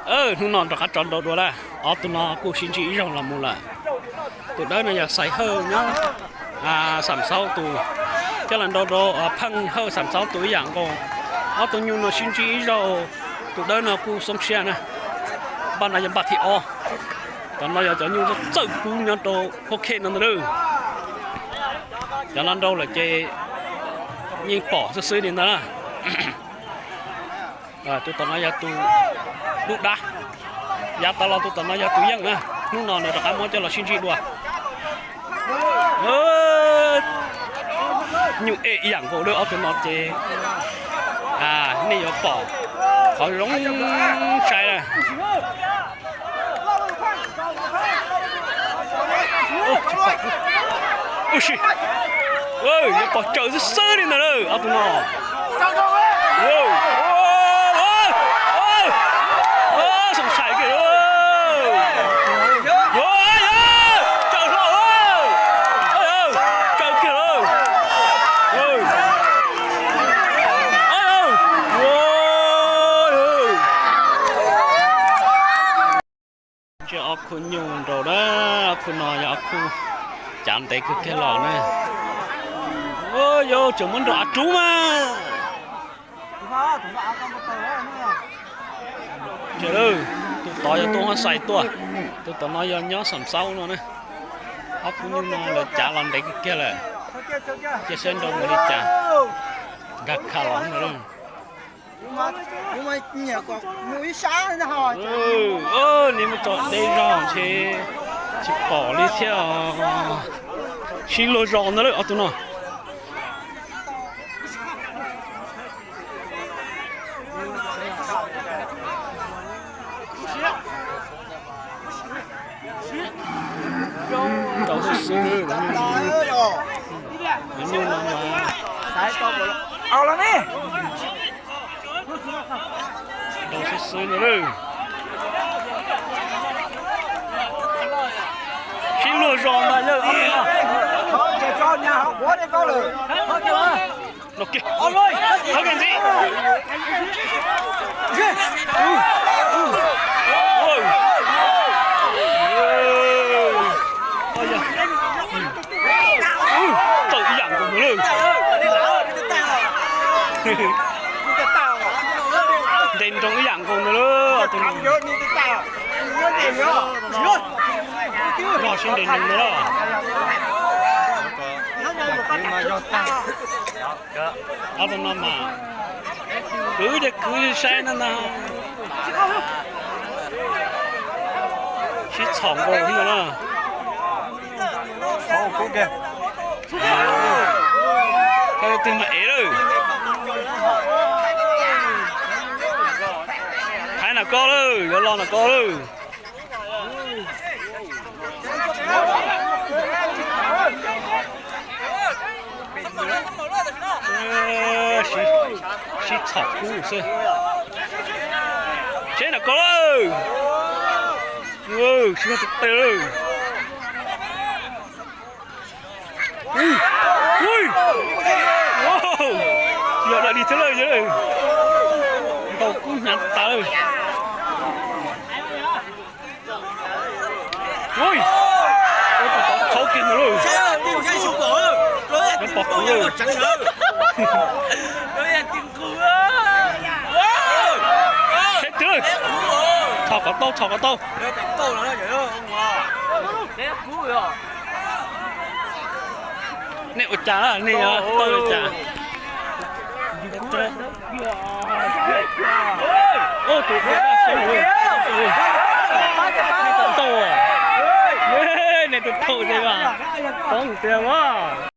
Hnub no rov qab tso nrau dua lawm, ob tug no kuj sib ntsib ib zaug los mus lawm. Tus dawb no yog Xais Hawj nyob Xam Xaub tus, coj los nrau rau Pheej Hawj Xam Xaub tus ib yam nkaus. Ob tug nyuj no sib ntsib ib zaug, tus dawb no kuj xoob siab na. Npaj no yog npaj thib ob. Cov no yog cov nyuj txawj kub nyob rau Hauv Khej no ntag lauj. Cov no nrau lawm ces yeej pom xwb xwb li ntag na. Tus tom no yog tus dub dab, yav tas los tus tom no yog tus yeej na. Hnub no nws rov qab muab coj los sib ntsib dua. Nyuj ej ib yam nkaus lawm, ob tug no ces nej yuav pom qhov zoo sai na. Ua si, yuav pom cawm xwb xwb li ntawd lawm ob tug no. Xoo sai kiag, cawm hlo, cawm kiag lawm. Ntsia ob khub nyuj nraud na, ob khub no yog ob khub cav ntev kawg kiag los na. Yog tseem muab nrog av rub mas. Tus tod yog tuaj Huab Xais tuaj, tus tom no yog nyob Xam Xaub no na. Ob khub nyuj no lawv cav los ntev kawg kiag lawm, cia saib nrau mus li cas. Nkag kha los ntag. Nws muab tso deb zog ntshe tsis pom li thiab os. Sib luag zos ntag lawm ob tug no. Rau xwb xwb, nyuj no mas rau xwb xwb no lawm. Sib luag zos ntag yawg. Los kiag, thawb kiag ntxiv. Txawm ib yam nkaus ntag lawm. Nres nroos ib yam nkaus ntag lawm. Tus no nrog sib nres nroos ntag lawm. Ob tug no mas kwv ces kwv sai no ntag. Sib txhom nkaus ntag na. Koj twg mas ev lawm. Thaib na koj lawm, yuav los na koj lawm. Sib txhom kub xwb. Seb na koj lawm. Sib tus tes lawm. Yog daj dig thiab lawm, ntaus kub hnyav tas lawm. Ua, tus tod khaub kiag ntawd lawm. Nws pom kuv lawm. Saib twg lawm. Txhom kom tau, txhom kom tau. Nej ua cas, nej tau ua cas? Tus nej tau, nej tau ces mas poob tiag mas.